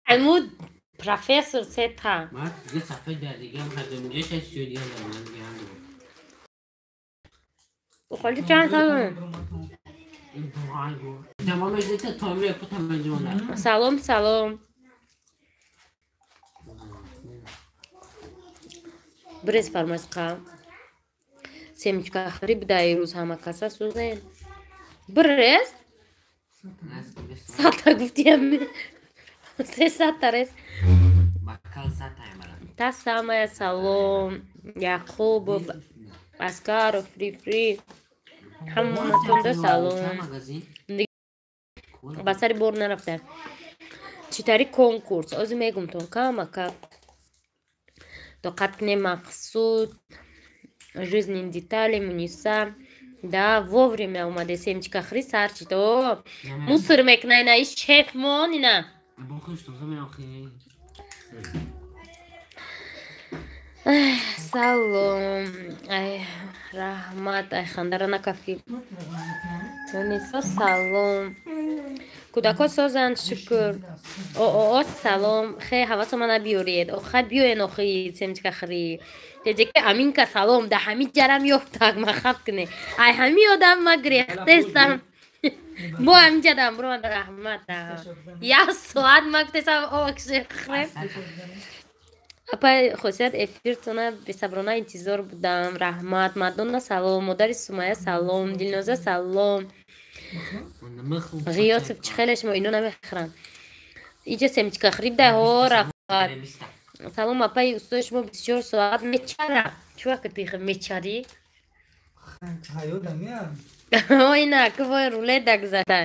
Аймуд профессор сета. Ман дига сафед дар дигам хардам, инҷа шаш сиё дигам дар ман дигам ду. Холи чанд сол? Тамомаш дета томре путам ҷона. Салом, салом. Брез фармасқа. Семечка хӯрӣ буда ирӯз ҳама каса сӯзен. Брез? Сата гуфтиям. Се сата рез. Бакал сата мара. Та самая салом. Яқубов, Аскаров, Фри Фри. Ҳаматонда салом. Ба сари бор нарафта. Чӣ тари конкурс? Ози мегумтон камака. Тоқат кунем Мақсуд, жизнь детали, Муниса. Да, вовремя омаде семечка хӯрӣ сар чит. О, мусор мекунай на иш шеф мон ина. Салом. Ай, раҳмат, ай хандара накафӣ. Мунисо салом. Кӯдако созанд, шукр. О, салом. Хе ҳавасо мана биёред. Охай биёен охи семечка хӯрӣ. Теҷеки Аминка салом. Да ҳами ҷарам ёфтак махаб куне. Ай ҳами одам ма гирехтестам. Бо ҳамиҷадам бро раҳмат. Як соат ма гуфтесам окше хӯрем. Апай хосият эфиртона бесаброна интизор будам. Раҳмат. Мадонна салом. Модари Сумая салом. Дилноза салом. Ғиёсов чӣ хеле шумо ино намехӯранд. Иҷа семечка хӯрӣ буда ҳо рафат. Салом апаи устои шумо 24 соат мечара. Чӣ вақт тихе мечарӣ? Ина кувой рулет дагзата.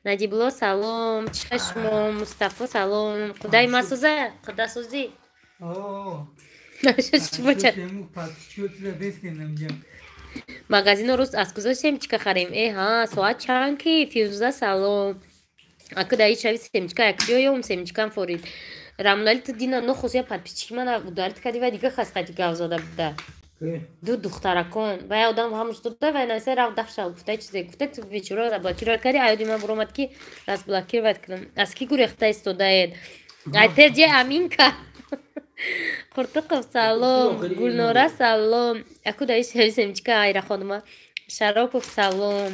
Наҷибло салом. Чӣ хел шумо? Мустафо салом. Худаи ма соза? Худа созӣ? Магазино рӯз аз куҷо семечка харем? Э ҳа, соат чанд ки? Фирӯза салом. Ака даи шави семечка як ҷо ём семечкам форид. Рамлали ту дина нохост я подписчики мана удалить кардӣ ва дига хас қати гав зада буда. Ду духтаракон. Ва я одам ҳамаш дода ва нависа рав дафша гуфта чизе гуфта ту вечера заблокировать кардӣ, аёди ман буромад ки разблокировать кунам. Аз ки гурехта истодаед? Ай теҷе Аминка. Қуртуқов салом, Гулнора салом. Аку даи шави семечка айра хонума. Шаропов салом.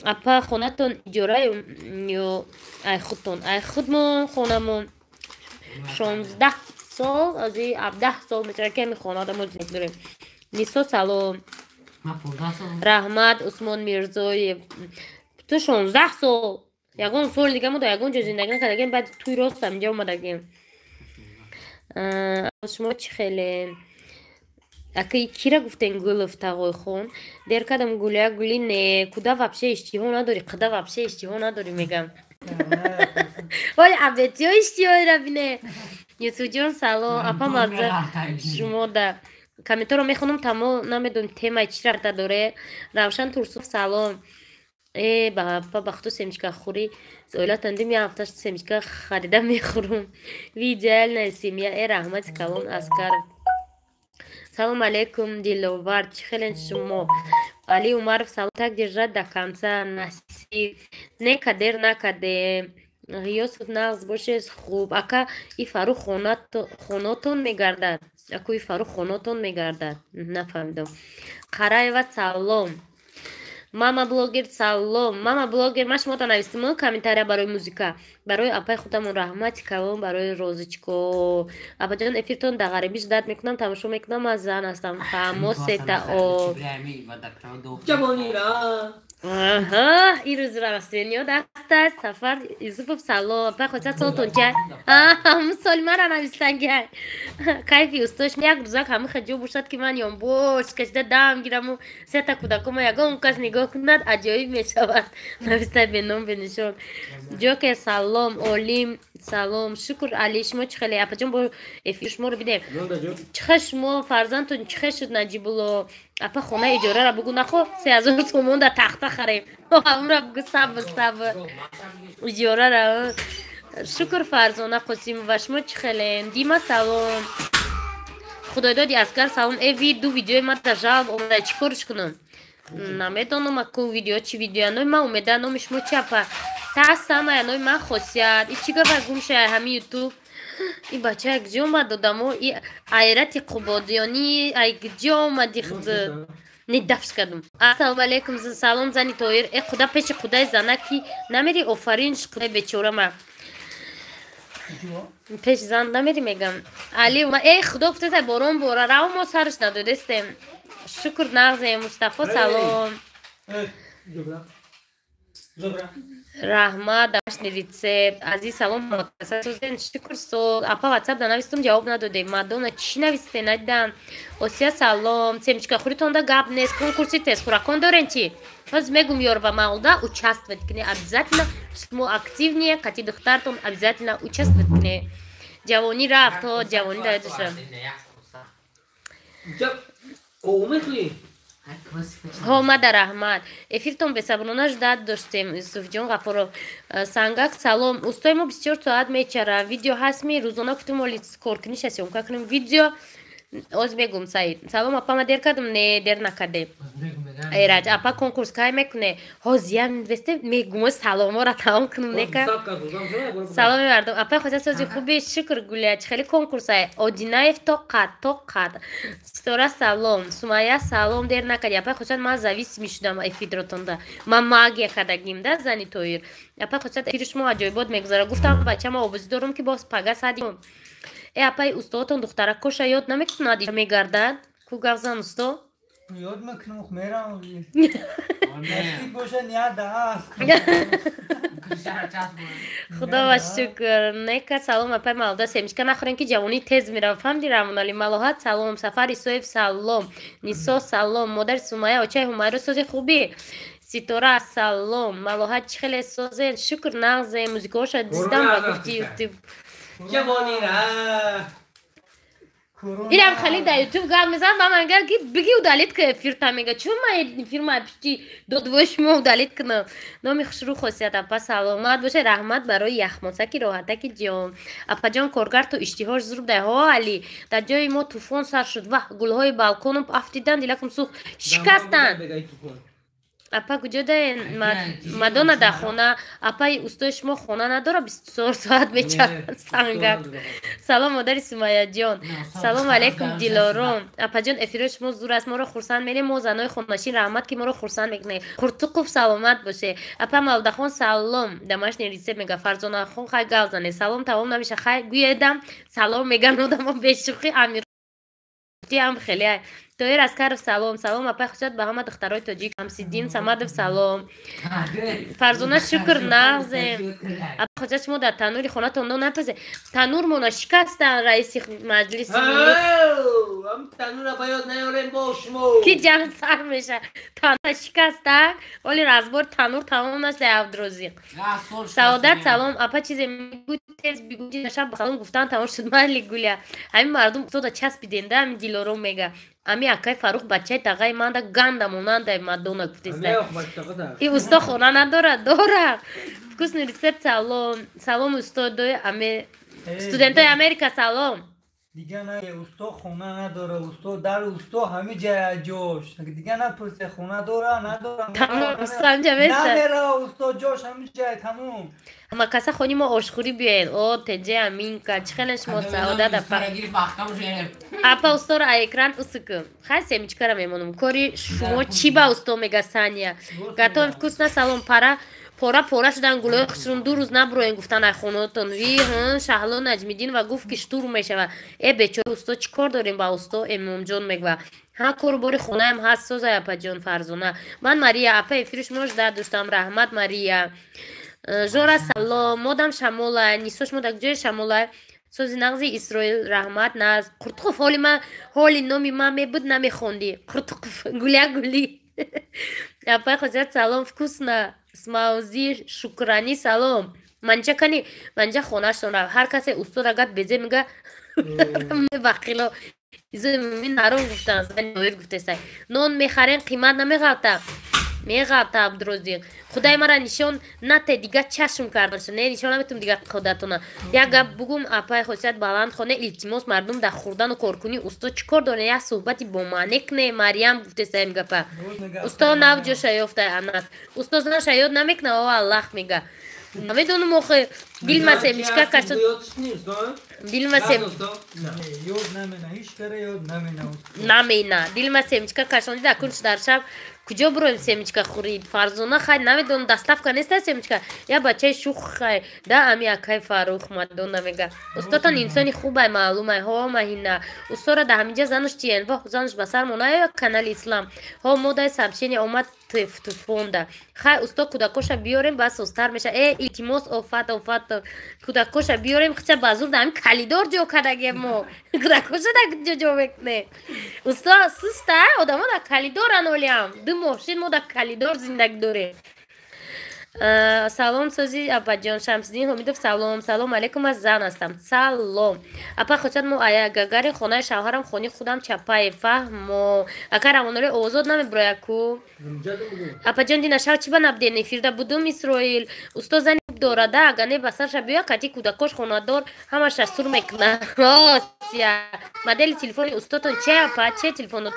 Апа хонатон иҷора ё ай худтон? Ай худмон хонамон. 16 сол, ази 17 сол мешавад ки ҳамин хонада мо зиндагӣ дорем. Нисо салом. Раҳмат Усмон Мирзоев. Ту 16 сол. Ягон сол дига мо дар ягон ҷо зиндагӣ накардагем, баъд туй рост ҳаминҷа омадагем. Шумо чӣ хеле? Ака кира гуфтен Гулов тағойхон? Дер кардам гуля гули не, куда вообще иштиҳо надорӣ, қуда вообще иштиҳо надорӣ мегам. Ой, абетиё иштиҳоира бине. Юсуфҷон салом, апа мазза шумо да. Комментарро мехонам, тамо намедонам темаи чӣ рабта доре. Равшан Турсуф салом. Э, ба бахту семечка хӯрӣ. Оилатон дим як ҳафта семечка харида мехӯрам. Ви идеальная семья. Э, раҳмати калон Аскаров. Салом алейкум, Диловар. Чӣ хелен шумо? Али Умаров салом. Так держать до конца. Насиб. Не кадер накаде. Ғиёсов нағз бошед хуб. Ака и Фарух хонотон мегардад. Аку и Фарух хонотон мегардад. Нафаҳмидам. Қараева салом. Мама блогер салом. Мама блогер, ман шуморо навистам комментария барои музика. Барои апаи худамон раҳмати калон барои розычко. Апаҷон эфиртон дар ғарибӣ ждать мекунам, тамошо мекунам, ман зан ҳастам. Фаҳмо сета о. Аҳа, ирӯз растениё даста Сафар Юсупов салом. Апаи хотя солтон чай. Ҳамун соли мара навистанги. Кайфи устош як рӯзак ҳамин хаҷо бошад ки ман ёнбош кашида дам гираму сета кӯдакома ягон кас нигоҳ кунад аҷоиб мешавад. Нависта беном бенишон. Ҷоке салом, Олим салом, шукр Али шумо чӣ хеле? Апаҷон бо эфир шуморо бидем. Чӣ хел шумо фарзандтон чӣ хел шуд Наҷибулло? Апа хона иҷораро бугу нахо 3000 сомон да тахта харем. Ҳамра бугу сабр сабр. Иҷораро. Шукр Фарзона Қосимова шумо чӣ хелем? Дима салом. Худойдоди Аскар салом. Э ви ду видеои ма да жалб омада чӣ корш кунам? Намедонам аку видео чӣ видео. Номи ма умеда номи шумо чи апа? Та самая ной ман хосият. И чӣ гапа гум шая ҳами ютуб? И бача як ҷо омад одамо, и айрати қубодиёнӣ, ай ҷо омади худ? Не дафш кардум. Ассалому алайкум, салом, зани Тоир. Э, худа пеши худаи зана ки намери, офарин худаи бечора ма. Пеш зан намери мегам. Али, э, худо гуфтеса борон бора, рав мо сарш надодестем. Шукр нағзе, Мустафо салом. Раҳмат, домашний рецепт. Азиз салом, шукр со. Апа ватсап да навистум, ҷавоб надодем. Мадона чӣ нависте, надидам. Осия салом. Семечка хӯритонда гап нест. Конкурси тезхӯракон дорен чӣ? Ҳоз мегум ёр ва маолда участвовать кне обязательно. Шумо активнее, қати духтартон обязательно участвовать кне. Ҷавонӣ рафт, ҳо ҷавонӣ дар ёдаш. Ҳо мада раҳмат. Эфиртон бесаброна ждать доштем. Юсуфҷон Ғафуров. Сангак салом. Устои мо 24 соат мечара. Видео ҳастми рӯзона кутум оли коркуниша съёмка кунем. Видео оз мегум Саид. Салом апа ма дер кардам? Не, дер накардем. Эраҷ апа конкурс кай мекуне? Ҳозиям весте мегум саломора тамом кунум нека. Саломи мардум. Апа хоҷа сози хуби шукр гулия. Чӣ хеле конкурсай? Одинаев тоқат, тоқат. Ситора салом. Сумая салом дер накарди. Апа хоҷа ман зависимый шудам эфиротонда. Ман магия кардагим да зани Тоир. Апа хоҷа эфири шумо аҷоибот мегузара. Гуфтам бачама обозӣ дорум ки боз пага сади. Э апай устодатон духтаракоша ёд намекунад мегардад? Ку гавзан усто? Ёд мекунам, мерам. Насиб боша ният даст. Худо ва шукр. Нека салом апай малда семечка нахӯрем ки ҷавонӣ тез мерава. Фаҳмди Рамонали Малоҳат салом, Сафар Исоев салом, Нисо салом, модари Сумая очаи Ҳумайро сози хубӣ. Ситора салом, Малоҳат чӣ хеле созен? Шукр нағзе, музикаҳоша диздам ба гуфти ютуб. Ирам хеле дар ютуб гап мезанад ба ман мегӯяд ки биги удалить ка эфирта мега. Чун ман эфирма пишти додвои шумо удалить кунам. Номи хушрӯ хосият апа саломат боше. Раҳмат барои яхмосаки роҳатаки ҷон. Апаҷон коргар то иштиҳош зурб дай. Ҳо Али, дар ҷои мо тӯфон сар шуд. Ваҳ, гулҳои балконом афтидан, дилакум сӯхт. Шикастанд. Апа куҷо даен? Мадона дар хона. Апаи устои шумо хона надора, 24 соат мечархад сангак. Салом модари Сумаяҷон. Салом алейкум Дилором. Апаҷон эфирои шумо зур аст, моро хурсанд менем. Мо занои хонашин раҳмат ки моро хурсанд мекунед. Қуртуқов саломат боше. Апа Малдахон салом. Домашний рецепт мега Фарзонахон хай гав зане. Салом тамом намеша хай гӯедам. Салом меган одамо бешӯхӣ амир ам хеле. Тоир Аскаров салом. Салом апай хусият ба ҳама духтарои тоҷик. Шамсиддин Самадов салом. Фарзона шукр нағзе. Апай хусият шумо дар танури хонатон нон напазе. Танур мона шикастан раиси маҷлиси миллӣ. Ки ҷанг сар меша. Танур шикастан. Оли разбор танур тамом нашда Абдурозиқ. Саодат салом. Апа чизе мегӯ тез бигӯ шаб салом гуфтан тамом шуд майли гуля. Ҳамин мардум устода часпиденда ҳамин Дилором мега. Ами акай Фарух бачаи тағаи манда ганда монандай Мадона гуфтеста. И усто хона надора, дора. Вкусный рецепт салом. Салом устодои студентои Америка салом. Дига на усто хона надора, усто дар усто ҳами ҷая ҷош. Дига напурсе хона дора, надора. Тамом, усто ҳамҷа места. Намера усто ҷош ҳами ҷая тамом. Ама каса хони мо ошхӯрӣ биёед. О, теҷе аминка, чӣ хеле шумо саодат апа. Апа усторо а экран усукум. Хай семечкара мемонам. Кори шумо чӣ ба усто мега Сания? Готовим вкусно салом пара пора пора шудан гулои хушрум ду рӯз набуроен гуфтан ай хонотон. Ви Шаҳло Наҷмиддин ва гуфт ки штурм мешавад. Э бечора усто чӣ кор дорем ба усто Эмомҷон мегӯяд. Ҳа кору бори хонаам ҳаст созай апаҷон Фарзона. Ман Мария апа эфири шумо жда доштам. Раҳмат Мария. Жора салом. Модам Шамола. Нисо шумо дар ҷои Шамола. Сози нағзи Исроил раҳмат наз. Қуртуқов ҳоли ман ҳоли номи ман мебуд намехондӣ. Қуртуқов гуля гули. Апай хосият салом вкусно. Смаузи Шукрани салом. Манҷа кани манҷа хонашон рафт. Ҳар касе устод агар безе мега вақило. Изо ҳаром гуфтан зани Тоир гуфтесай. Нон мехарен қимат намеғалта. Меғалта Абдурозиқ. Худай мара нишон нате дига чашм кардаша. Не нишон наметум дига худатона. Як гап бугум апай хосият баланд хоне илтимос мардум дар хурдану коркунӣ усто чӣ кор доре? Як суҳбати бомаъне кне Марьям гуфтесай им гапа. Усто нав ҷоша ёфта Анас. Усто занаша ёд намекна о Аллах мега. Намедонам охе, дилма семечка кашон. Дилма сем. Ёд намена, ҳеч кара ёд намена. Намена. Дилма семечка кашон дида кунч дар шаб куҷо буроем семечка хӯрид? Фарзона, хай, намедонам, доставка неста семечка. Я бачаи шух, хай, да, ами акай Фарух Мадонна мега. Устотон инсони хубай, маълумай, ҳо, маҳина. Устора да ҳаминҷа зануш чиен? Воҳ, зануш ба сар мона канали Ислам. Ҳо, модай сообщение омад туфонда. Хай, усто, кӯдакоша биёрем, бас созтар меша. Э, илтимос, офат, офат, кӯдакоша биёрем, хича базур да ҳамин калидор ҷо кардагем мо. Кӯдакоша да куҷо ҷо мекунем? Усто суста, одамо да калидоран олиам. Ду мошин мо да калидор зиндагӣ дорем. Салом, сози апаҷон Шамсиддин Ҳомидов, салом, салом алейкум, аз зан ҳастам, салом, апа Хосият, мо ая Гагари, хонаи шавҳарам, хони худам чапае, фаҳмо, ака равонари овозот намебурояд ку. Апаҷон, дина шав чӣ ба набден эфирда будум? Исроил, усто зани хуб дорада, ага не, ба сарша биёя, кати кӯдакош хонадор ҳамаша сур мекуна. Осия, модели телефони устотон че, апа, че телефонот?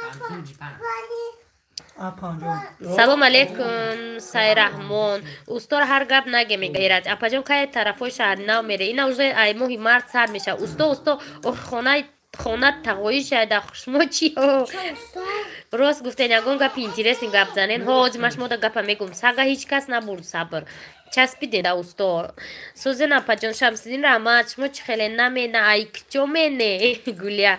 Салом алейкум, Сайраҳмон. Устор ҳар гап наге, мега Ираҷ. Апаҷон, кай тарафҳои шаҳри нав мере? Ина уже ай моҳи март сар мешавад. Усто, усто, ох, хонаи хона тағоӣ шайда, шумо чи рост гуфтен? Ягон гапи интересный гап занен. Ҳози ма шумо да гапа мегум, сага ҳеҷ кас набурд, сабр часпиден да усто. Сӯзен, апаҷон Шамсиддин, раҳмат, шумо чӣ хеле намена, ай киҷо мене? Гулия,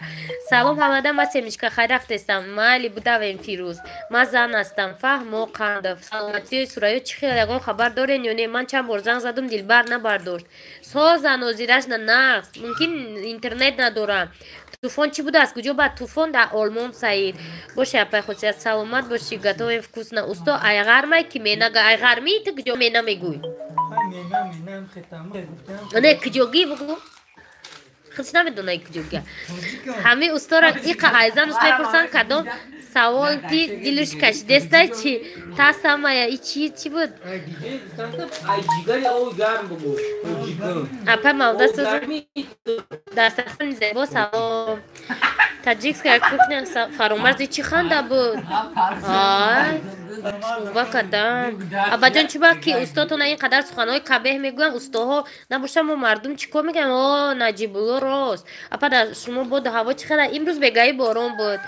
салом ҳамада, ма семечка хай рафтестам, майли, будавем. Фирӯз, ма зан ҳастам, фаҳмо. Қандов, саломатиёи Сурайё чӣ хел, ягон хабар дорен ё не? Ман чанд бор занг задум, Дилбар набардошт. Соза нозираш на нақс, мумкин интернет надорам. Тӯфон чӣ будааст, куҷо бад тӯфон дар Олмон? Саид боши, апай Хусият, саломат бошӣ, готовим вкусно. Усто айғармай ки менага, айғармӣ, ту куҷо мена мегӯй? Не, куҷогӣ бугӯ, худш намедонай куҷогия. Ҳами устора иқа айзан уст мепурсанд, кадом савол ти дилш кашидестай чи та самая и чи чи буд? Апа Мавда, дастархони зебо, салом, таджикская кухня. Фаромарзи чӣ ханда буд? Ай, ва кадам, абаҷон, чӣ ба ки устотона ин қадар суханҳои қабеҳ мегӯянд? Устоҳо набоша, мо мардум чӣ кор мекунем? О, Наҷибулло, рост. Апа, дар шумо боду ҳаво чӣ хела? Имрӯз бегаи борон буд.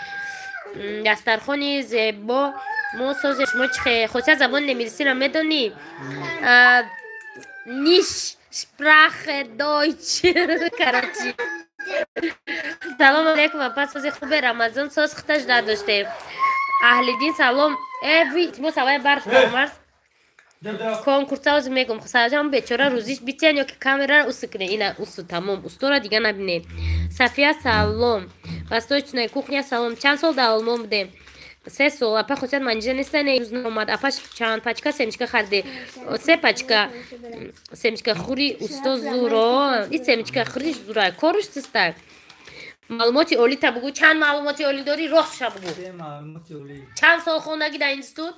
Дастархони зебо, мо созе, шумо чӣ хе? Хосият, забони немисиро медонӣ? Ниш spreche Deutsch, короче. Салом алейкум, апа, сози хубе, Рамазон соз хиташ надоштем. Аҳлиддин, салом. Э, мо савай барф омард конкурсаоз мегум, саҷам бечора рӯзиш битиян ё ки камераро усу куне, ина усу, тамом, устора дига набинем. Сафия, салом, восточная кухня, салом. Чанд сол дар Олмон будем? 3 сол. Апа Хусият, манижа неста, не, рӯз наомад. Апа, чанд пачка семечка хариде? Се пачка. Семечка хури усто зуро, и семечка хуриш зура, кориш систай. Маълумоти олита бугӯ, чанд маълумоти олӣ дорӣ, ростша бугӯ. Чанд сол хондагӣ дар институт?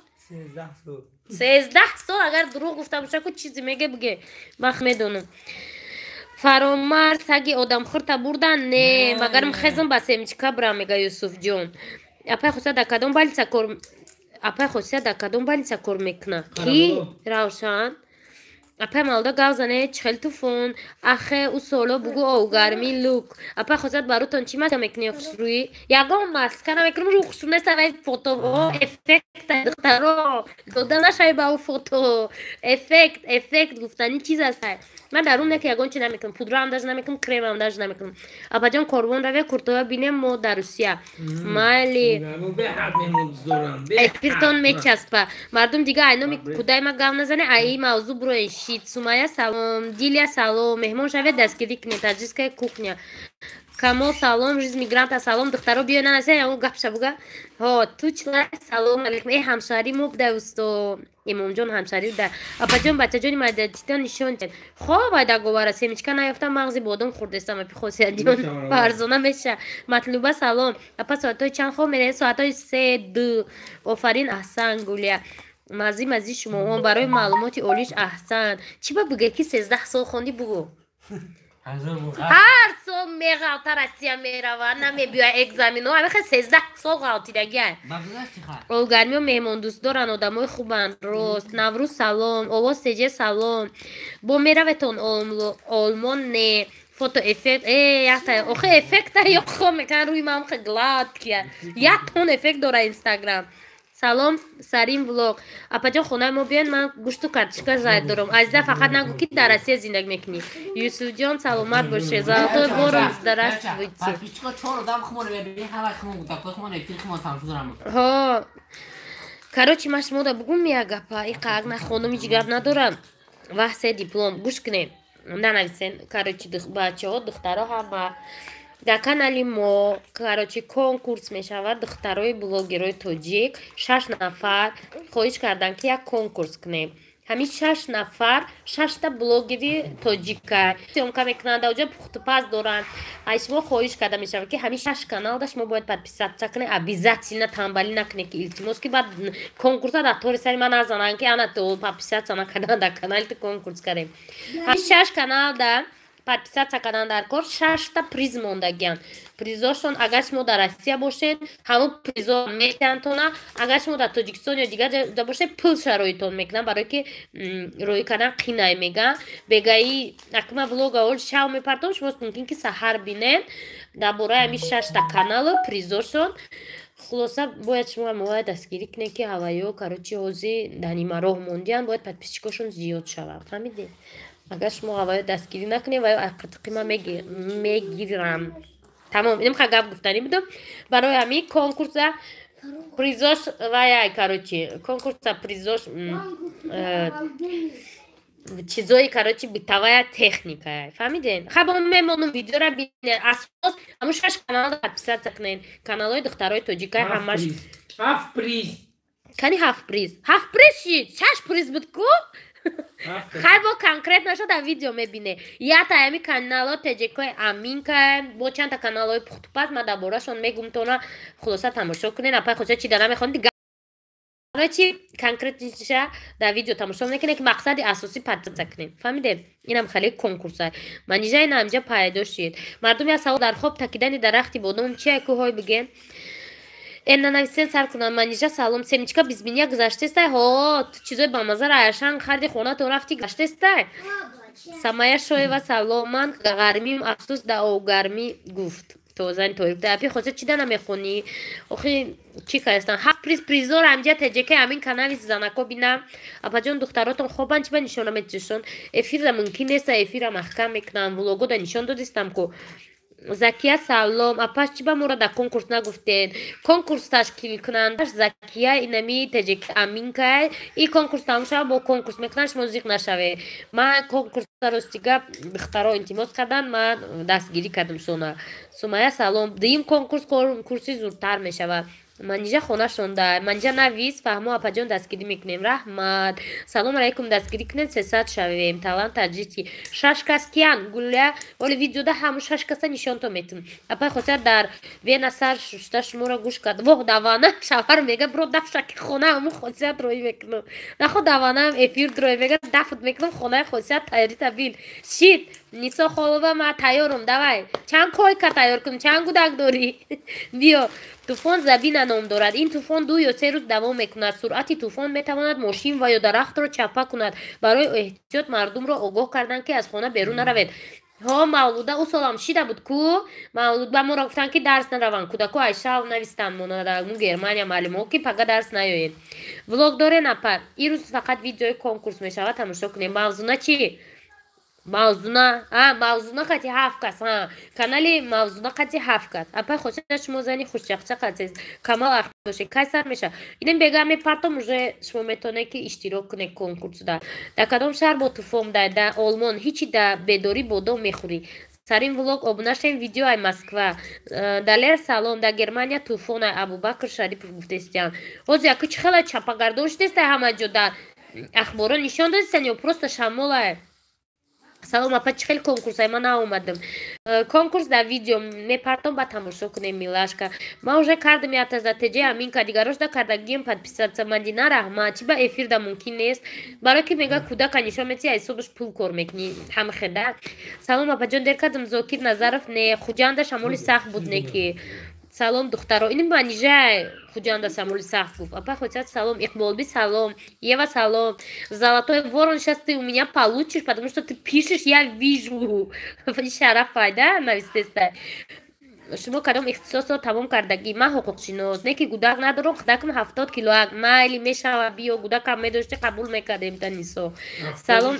13 сол. Агар дурӯғ гуфта боша ку, чизе меге, буге, ман медонам. Фаромар, саги одамхӯрта бурдан? Не, магарм хезм ба семечка бирам, мега Юсуфҷон. Апай Хусият дар кадом больница кор, апай Хусият дар кадом больница кор мекунад? Ки Равшан? Апай Малда, гав зане, чихел туфон ахе, ӯ соло бугӯ, овгармӣ лук. Апай Хусият, баротон чӣ маска мекунӣ хушрӯӣ? Ягон маска намекунам, рӯ хушрӯ неста, вай фото эффект, духтаро, дода нашавӣ ба ӯ фото эффект, эффект гуфтани чиз аст. Ман дар рум не ки ягон чи намекунам, пудраам даже намекунам, кремам даже намекунам. Апаҷон, корвон раве, куртоя бинем, мо дар Русия, майли. Эфиртон мечаспа, мардум дига айноми кудай ма гав назане, аи мавзӯъ буроен шид. Сумая, салом. Дилия, салом, меҳмон шавед, дастгирӣ кунед. Таджикская кухня, Камол, салом. Жизнь мигранта, салом. Духтаро, биё, нанаса ягон гапша буга. Ҳо, тучла, салом алейкум. Э, ҳамшаҳри мо буда, усто Имомҷон ҳамшаҳри буда. Апаҷон, бачаҷони майдатитон нишон. Хоб, айда говара семечка наёфта, мағзи бодом хӯрдестам. Апи Хосиятҷон, фарзона меша. Матлуба, салом. Апа, соатҳои чанд хоб меравед? Соатҳои 3, 2. Офарин, аҳсан. Гулия, мази мази шумоҳо барои маълумоти олиш, аҳсан. Чӣ ба буге ки 13 сол хондӣ, бугӯ. Ҳар сол меғалта, Россия мерава, намебиёя экзамено. Ҳамихе 13 сол ғалтидагиа. Олгармиё меҳмондӯст доранд, одамои хубанд. Рост. Наврӯз салом, овоз теже, салом. Бо мераветон Олмон? Не, фото эффект якта охе эффекта ё хо мекан, рӯи ман хе гладкия, як тон эффект дора Инстаграм. Салом, Сарим влог. Апаҷон, хонаи мо биён, ман гӯшту картошка зайд дорам. Азиза, фақат нагӯ, ки дар Россия зиндагӣ мекунӣ. Юсуфҷон, саломат боше. Золотой ворон, здравствуйте. Ҳо, короче, ман шумода бугум як гапа иқак нахонум, ҳеҷ гап надорам. Ваҳсе диплом гӯш кунем, нанависен. Короче, бачаҳо, духтаро, ҳама дар канали мо, короче, конкурс мешавад. Духтарои блогерои тоҷик шаш нафар хоҳиш карданд, ки як конкурс кунем. Ҳамин шаш нафар, шашта блогери тоҷика съёмка мекунанд, оҷа пухтупаз доранд. Ай шумо хоҳиш карда мешавад, ки ҳамин шаш каналда шумо бояд подписаться кунед обязательно, тамбалӣ накунед, ки илтимос, ки баъд конкурса дар тори сари ман назананд, ки ана то подписаться накардан, дар канали ту конкурс кардем. Ҳамин шаш каналда подписаться кардан дар кор. Шашта приз мондагианд. Призошон, агар шумо дар Россия бошед, ҳамон призо метиҳандтона, агар шумо дар Тоҷикистон ё дигар ҷо бошед, пул шароитон мекунанд, барое ки роӣ кардан қинай меган. Бегаи акма влога ол шав мепартом, шумо мумкин ки саҳар бинед дар бораи ҳамин шашта каналу призошон. Хулоса, бояд шумо мояд дастгирӣ кунед, ки ҳаваё, короче, ҳозир дар нимароҳ мондианд, бояд подписчикошон зиёд шавад, фаҳмидед? Агар шумо ҳаваё дастгирӣ накунед, ваё қитиқи ман мегирам. Тамом, инам ха гап гуфтанӣ будам. Барои ҳамин конкурса призош ваяй, короче, конкурса призош чизои, короче, бытовая техника, фаҳмиден? Хаб, мемонум, видеора бинед. Асос ҳамун шаш канал подписаться кунед, каналҳои духтарои тоҷикай ҳамаш. Ҳафт приз. Кани ҳафт приз? Ҳафт приз шид, шаш приз буд ку. Хай, бо конкрет нашо дар видео мебине. Ята ами канало теҷекои Аминка, бо чандта каналҳои пухтупаз, ман дар борашон мегум тона. Хулоса, тамошо кунед. Апай хоса чи да намехонед, чи конкретниша дар видео тамошо мекунед, ки мақсади асосӣ подписаться кунед, фаҳмидем? Инам хеле конкурса. Манижа, ина ҳамҷа пайдо шид. Мардум як савол: дар хоб такидани дарахти бодом чи кӯҳой биген? Нанависен, сар кунам. Манижа, салом. Семечка без меня гузаштестай? Ҳо, ту чизои бамазара аяшан харди, хонатон рафти, гаштестай. Самая Шоева, салом. Ман гармим, афсӯс, да огармӣ гуфт тозани тоиф. Апи хоса, чи да намехонӣ охи? Чӣ кардастан? Ҳафт приз, призор ҳамҷа теҷекаи ҳамин канали занако бинам. Апаҷон, духтаротон хобан, чи ба нишона метишон? Эфирда мумкин неста, эфира маҳкам мекунам. Влогода нишон додистам ку. Закия, салом. Апаш, чи ба моро дар конкурс нагуфтед? Конкурс ташкилкунандаш Закия, инами теҷек Аминкай. И конкурс тамом шава, бо конкурс мекунанд, шумо зиқ нашавед. Ман конкурс, рости гап, духтаро илтимос карданд, ман дастгирӣ кардам шона. Сумая, салом. Дуюм конкурс конкурси зудтар мешавад. Манижа хонашонда. Манижа, навис, фаҳмо. Апаҷон, дастгирӣ мекунем, раҳмат. Салом алайкум, дастгирӣ кунед, 300 шавем. Талант таҷики. Шаш кас киян? Гулля, оли видеода ҳамун шаш каса нишонто метум. Апай хосият, дар вена сар шушта шуморо гӯш кард. Воҳ, давана шавҳар мега: «Бро, дафшаки хона ҳамун Хосият роӣ мекунам». Нахо, даванаам эфир дроӣ мега, дафт мекунам хонаи Хосият. Тайёрита бил шид. Нисо Холова, ма тайёрум, давай. Чанд койка тайёр кунам? Чанд гудак дорӣ? Биё. Тӯфон Забина ном дорад. Ин тӯфон 2 ё 3 рӯз давом мекунад. Суръати тӯфон метавонад мошин ва ё дарахтро чапа кунад. Барои эҳтиёт мардумро огоҳ карданд, ки аз хона берун наравед. Ҳо, Мавлуда, ӯ солам шида буд ку. Мавлуд, ба моро гуфтанд, ки дарс нараванд кӯдако. Айшав навистанд монадаму Германия маълумҳо, ки пага дарс наёед. Влог дорен, апа? Ирӯз фақат видеои конкурс мешавад, тамошо кунем. Мавзуна чӣ? Мавзуна, а Мавзуна қати ҳафт кас, а канали Мавзуна қати ҳафт кас. Апай хоша, шумо зани хушчақчақ ҳастед, камал бошед. Кай сар меша? Инем бега мепартом, уже шумо метавонед, ки иштирок кунед конкурсда. Дар кадом шаҳр бо тӯфон? Да Олмон. Ҳичи да бедорӣ бодом мехӯрӣ. Сарин влог, обуна шавем. Видео ай Москва. Далер, салом. Дар Германия тӯфон ай. Абубакр Шарипов гуфтестиян. Ҳозир яку чӣ хела чапагардон шудеста, ҳама ҷо дар ахборо нишон додистан ё просто шамолай? Салом, апа, чӣ хел конкурсай? Ман наомадам. Конкурс дар видео мепартом, ба тамошо кунем, милашка. Ман уже кардам ятаз да теҷи аминка, дигарош да кардагием подписаться. Мадина, раҳмат. Чӣ ба эфир да мумкин нест? Барое ки мега, кӯдака нишон мети, ҳисобаш пул кор мекунӣ ҳамхеда. Салом, апаҷон, дер кардам. Зокир Назаров, не, Хуҷанда шамоли сахт буд, не ки. Салом, духтаро, ин манижай, Хуҷанда шамоли сахт гуфт. Апа хотят, салом. Иқболби, салом. Ева, салом. Золотой ворон, сейчас ты у меня получишь, потому что ты пишешь, я вижу. Шарафай да навистеста. Шумо кадом ихтисосро тамом кардагӣ? Ман ҳуқуқшинос, не ки гудак надорам. Худакам 70 килоак, майли мешава, биё. Гудакам медошти, қабул мекардем. Та Нисо, салом.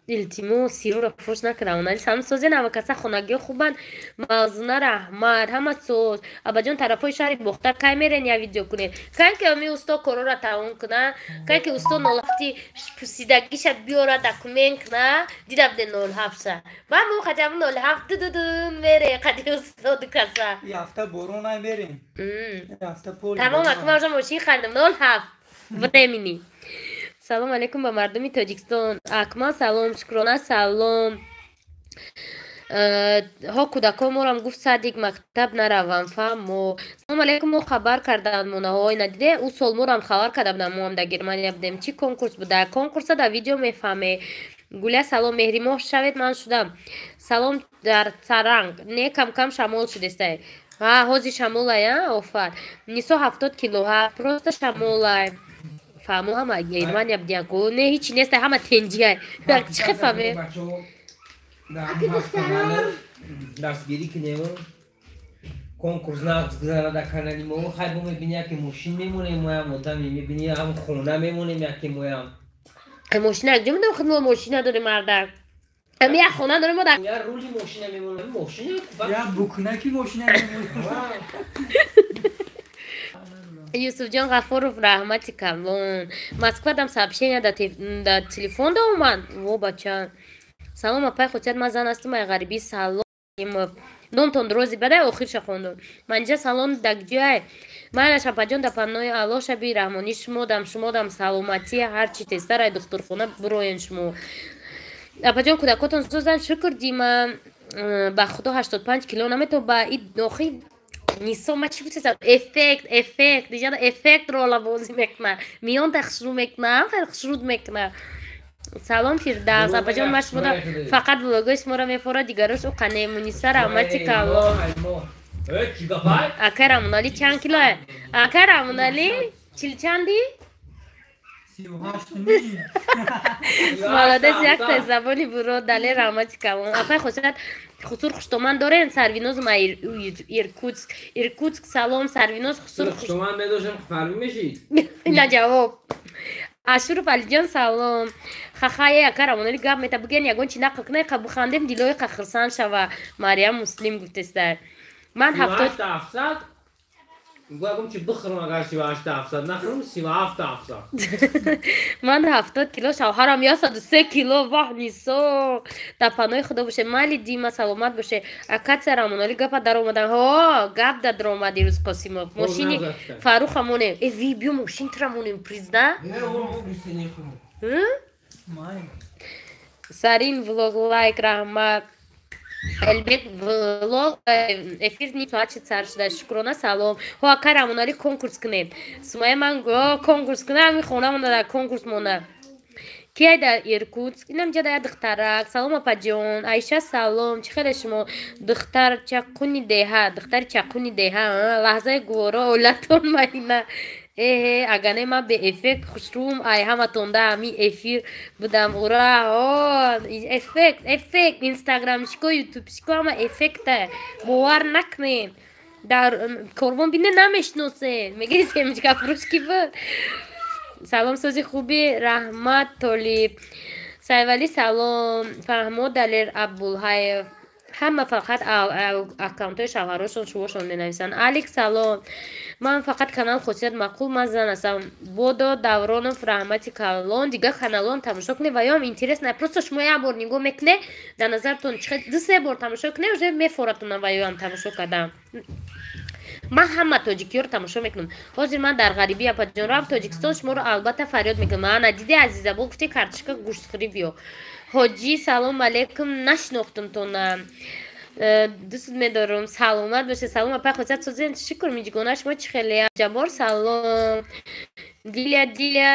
Илтимос, сироро фош накардам. Салом, созен, ҳама каса хонагиҳо хубанд? Мавзуна, раҳмат, ҳама соз. Абаҷон, тарафҳои шаҳри Бохтар кай мерен, я видео кунед? Кай ки ами усто корора тамом куна, кай ки усто нолҳафти пусидагиша биёра, документ куна, дида буде нолҳафтша. Ман мо хотя бы нолҳафт дудудун мере қади устоду каса. Ҳафта борон мерем. Тамом, акма уже мошин харидам, 07 времени. Салом алейкум ба мардуми Тоҷикистон. Акмал, салом. Шукрона, салом. Ҳо, кӯдакҳо морам гуфт, садик, мактаб наравам, фаҳмо. Салом алейкум, мо хабар карданд монаҳои надиде, ӯ сол морам хабар карда будам, моам дар Германия будем. Чӣ конкурс буда? Конкурса дар видео мефаҳме. Гуля, салом, меҳримоҳ шавед, ман шудам. Салом, дар Саранг не, камкам шамол шудестай. Ҳа, ҳози шамолай, а офар. Нисо, 70 кило, ҳа, просто шамолай. Фаҳмо, ҳама Германия будияку, не, ҳичи нестай, ҳама тенҷиай. Чӣ хел фаҳме? Дастгирӣ кунем, конкурс нағз гузара дар канали мо. Хай, бо мебини, яке мошин мемонем, моям одаме мебини, ҳам хона мемонем, яке моям. Мошина якҷо медонам, худ мо мошина дорем, мардак. Ами як хона дорем мо. Я рули мошина мемонем, мошина. Я букнаки мошина мемонем. Юсуфҷон Ғафуров, раҳмати калон. Москва дам сообщение да телефон да омад. Во, бача. Салом, апай Хотият, ман зан ҳастам, ай ғарибӣ. Салом, номтон рози бадай, охирша хондум. Манҷа, салом, дагҷай майлаш, апаҷон, да панои Аллоҳ, шаби раҳмонӣ шумодам, шумодам саломатӣ, ҳарчи тезтар ай духтурхона бироен шумо. Апаҷон, кӯдакотон созанд? Шукр, дима, ба худо, 85 кило наметоб ба и охи. Нисо, ма чӣ гуфтесам? Эффект, эффект диҷана, эффект рола бозӣ мекуна, миёнта хушрӯ мекуна, хеле хушруд мекуна. Салом, Фирдавс, апаҷон, ма шуморо фақат влогои шуморо мефора, дигарош уқане. Муниса, раҳмати калон. Акай Рамонали чанд килое? Акай Рамонали, чил чанди? Молодец, якта забони буро. Дале, раҳмати калон. Апай Хосият, хусур хуштоман дорен? Сарвиноз ма Иркутск, Иркутск, салом, Сарвиноз, хусур. Хуштоман медошем, фарми мешид. На ҷавоб. Ашуров Алиҷон, салом. Хахае, ака Рамонали гап мета, буген, ягон чи нақл кунай, қа бухандем, дилои қа хирсан шава. Мариям Муслим гуфтеста. Ман 70. Гуягум чи бихӯрам, агар 38 700 нахӯрам, 37 700. Ман 70 кило, шавҳарам 103 кило. Ваҳ, Нисо, дар паноҳи Худо боше. Майли, Дима, саломат боше. Акатсия Рамонали гапа даромадан. Ҳо, гап да даромад ирӯз Қосимов. Мошини Фаруха монем. Э, ви, биё, мошин тра монем, призна. Сарин влог, лайк, раҳмат. Элбек влог, эфир ним соат шид сар шуда. Шукрона, салом. Ҳо, ака Рамонали, конкурс кунем. Сумая, ман конкурс кунам, ами хонамона дар конкурс монам. Кияй дар Иркутск? Инам ҷа да духтарак. Салом, апаҷон. Айша, салом. Чӣ хеле шумо? Духтар чақуни деҳа, духтари чақуни деҳа. Лаҳзаи гуворо олатон майна. Эҳе, агане ман беэффект хушрӯм, ай ҳаматонда ҳами эфир будам. Ура! Эффект, эффект, инстаграмшико, ютубшико, ҳама эффекта. Бовар накунед. Дар корвон бине, намешиносед. Меги, семечка фурӯш ки буд? Салом, сози, хуби, раҳмат. Толиб Сайвалӣ, салом. Фаҳмо, Далер Абдулҳаев, ҳама фақат аккаунтҳои шавҳарошон, шувошон менависанд. Алик, салом. Ман фақат канал Хосият маъқул, ман зан ҳастам. Бодо Давронов, раҳмати калон. Дигар каналон тамошо кунед, ва ём интересно. Просто шумо як бор нигоҳ мекунед, дар назартон ду се бор тамошо кунед, уже мефоратона. Ва ёам тамошо кардам. Ман ҳама тоҷикиёро тамошо мекунам. Ҳозир ман дар ғарибӣ, апаҷон, равам Тоҷикистон, шуморо албатта фарёд мекунам. Ана, диди, азиза, бо гуфти картошка, гӯштхӯрӣ биё. Ҳоҷӣ, салом алейкум, нашинохтум тона. Дӯст медорам, саломат бошед. Салом, апай Хосият, созен, шукр. Миҷгона, шумо чӣ хеле? Ҷаббор, салом. Диля, Диля,